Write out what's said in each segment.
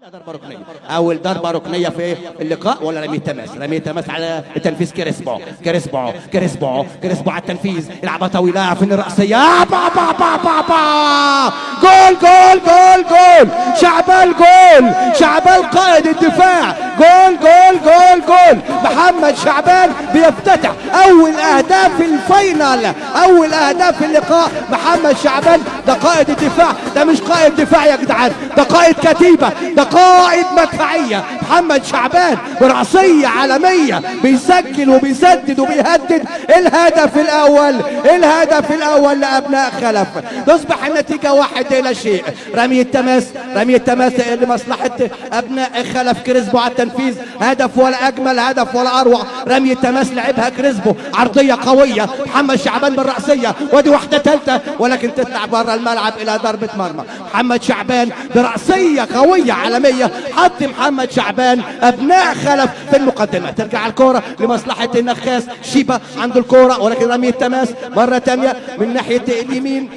ضربة ركنية، أول ضربة ركنية في اللقاء ولا رمية تماس؟ رمية تماس على التنفيذ. كريسبو كريسبو كريسبو كريسبو على التنفيذ، يلعبها طويلة في الرأسية، با با با با با، جول جول جول جول، شعبان جول، شعبان قائد الدفاع، جول جول جول جول، محمد شعبان بيفتتح أول أهداف ال final، أول أهداف اللقاء. محمد شعبان ده قائد الدفاع، ده مش قائد دفاع يا جدعان، ده قائد كتيبة، ده قائد مدفعية. محمد شعبان برأسية عالمية بيسجل وبيسدد وبيهدد. الهدف الأول، الهدف الأول لأبناء خلف. تصبح النتيجة 1-0. رمي التماس، رمي التماس لمصلحة أبناء خلف. كريسبو على التنفيذ، هدف ولا أجمل، هدف ولا أروع. رمي التماس لعبها كريسبو، عرضية قوية، محمد شعبان بالرأسية، ودي واحدة ثالثة ولكن تطلع بره الملعب إلى ضربة مرمى. محمد شعبان برأسية قوية عالمية، حط محمد شعبان أبناء خلف في المقدمة. ترجع الكرة لمصلحة النخاس، شيبة عنده الكرة ولكن رمي التماس مرة ثانية من ناحية اليمين.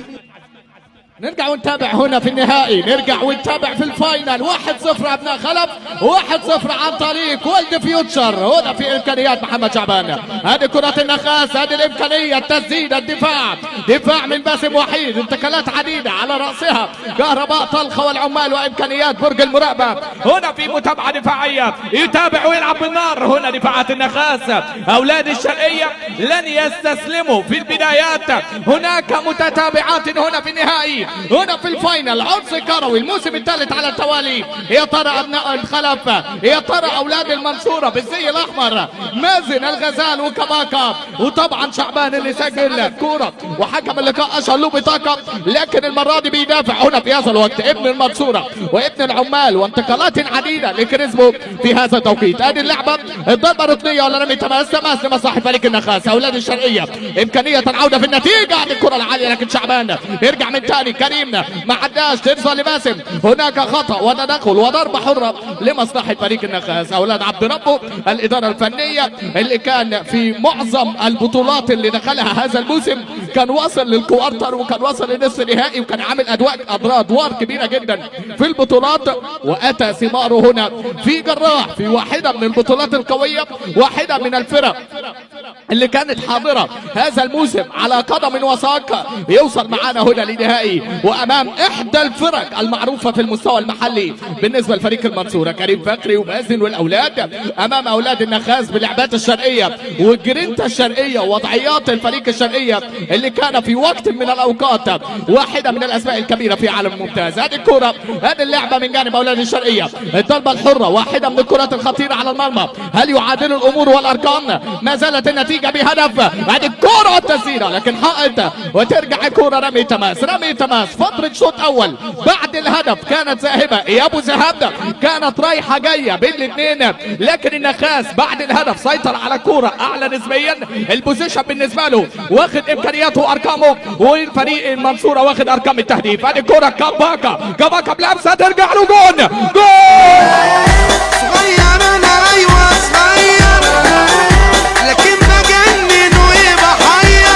نرجع ونتابع هنا في النهائي، نرجع ونتابع في ال final. 1-0 ابناء خلف، 1-0 عن طريق ولد فيوتشر. هنا في امكانيات محمد شعبان، هذه كرة النخاس، هذه الامكانية، التسديد، الدفاع، دفاع من باسم وحيد، انتقالات عديدة على رأسها كهرباء طلخة والعمال وامكانيات برج المراقبة. هنا في متابعة دفاعية، يتابع ويلعب بالنار. هنا دفاعات النخاس، اولاد الشرقية لن يستسلموا في البدايات. هناك متتابعات هنا في النهائي، هنا في ال final، عرس كروي الموسم الثالث على التوالي. يا ترى ابناء الخلف، يا ترى اولاد المنصورة بالزي الاحمر، مازن الغزال وكباكا، وطبعا شعبان اللي سجل كورة وحكم اللقاء اشهر له بطاقة، لكن المرة دي بيدافع هنا في هذا الوقت ابن المنصورة وابن العمال، وانتقالات عديدة لكريسبو في هذا التوقيت. ادي اللعبة، الضربة الركنيه ولا رمي تماس؟ تماس لمصلحة فريق النخاس اولاد الشرقية، امكانية العودة في النتيجة. هذه الكره العالية لكن شعبان يرجع من ثاني، كريم ما عداش، ترسل لباسم، هناك خطا وتدخل وضربه حره لمصلحة فريق النخاس اولاد عبد ربه. الادارة الفنية اللي كان في معظم البطولات اللي دخلها هذا الموسم كان واصل لل quarter وكان واصل لنصف النهائي، وكان عامل ادوار كبيرة جدا في البطولات، واتى ثماره هنا في جراح في واحدة من البطولات القوية، واحدة من الفرق اللي كانت حاضره هذا الموسم على قدم وساق، يوصل معانا هنا لنهائي وامام احدى الفرق المعروفة في المستوى المحلي بالنسبة لفريق المنصورة. كريم فخري ومازن والاولاد امام اولاد النخاس باللعبات الشرقية والجرينتا الشرقية ووضعيات الفريق الشرقية اللي كان في وقت من الاوقات واحدة من الاسماء الكبيرة في عالم الممتاز. هذه الكره، هذه اللعبة من جانب اولاد الشرقية، الضربة الحرة واحدة من الكرات الخطيرة على المرمى، هل يعادل الامور والارقام؟ ما زالت النتيجة بهدف. هذه الكره التسديده لكن حائط، وترجع الكره رمي تماس، رمي تماس. فترة شوط اول بعد الهدف كانت ذاهبة يا ابو ذهاب، كانت رايحة جاية بين الاثنين، لكن النخاس بعد الهدف سيطر على الكورة اعلى نسبيا، ال position بالنسبة له واخد امكانياته وارقامه، والفريق المنصورة واخد ارقام التهديف. هذه الكورة كاباكا، كاباكا بلمسه ترجع له جون، جون صغير انا، ايوه صغير، لكن بجنن وبحير.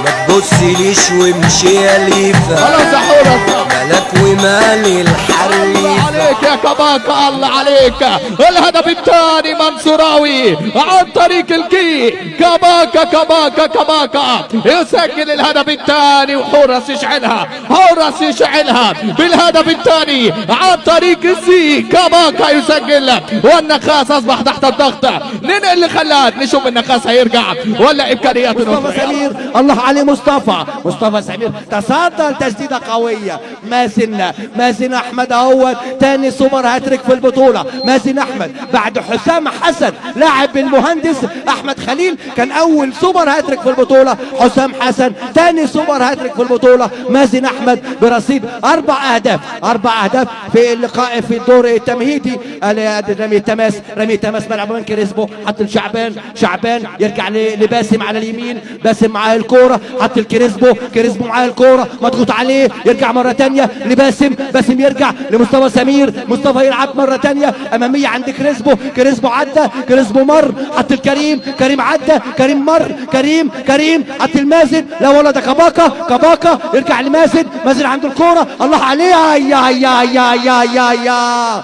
ما تبصليش وامشي يا ليفا، خلاص يا حورس، مالك ومال الحريفة. عليك يا كباكا، الله عليك. الهدف الثاني منصوراوي عن طريق الكي، كباكا كباكا كباكا يسجل الهدف الثاني، وحورس يشعلها، حورس يشعلها بالهدف الثاني عن طريق الزي. كباكا يسجل والنخاس اصبح تحت الضغط. ننقل لخلاد نشوف النخاس هيرجع ولا امكانيات مصطفى سمير، الله عليه مصطفى، مصطفى سمير تصدى لتسديده قوية. مازن، مازن احمد اهوت تاني super hat-trick في البطولة. مازن احمد بعد حسام حسن لاعب المهندس احمد خليل كان اول super hat-trick في البطولة، حسام حسن تاني super hat-trick في البطولة. مازن احمد برصيد 4 اهداف، 4 اهداف في اللقاء في الدور التمهيدي. رمي التماس، رمي التماس ملعب من كريسبو، حط لشعبان، شعبان يرجع لباسم على اليمين، باسم معاه الكورة، حط الكريسبو، كريسبو معاه الكورة مضغوط عليه، يرجع مرة ثانية لباسم، باسم يرجع لمصطفى سمير، مصطفى يلعب مرة ثانية امامية عند كريسبو، كريسبو عدى، كريسبو مر، حط الكريم، كريم عدى، كريم مر، كريم كريم حط المازن، لا والله ده كباكا، كباكا يرجع لمازن، مازن عنده الكورة، الله عليها، يا يا يا يا يا يا.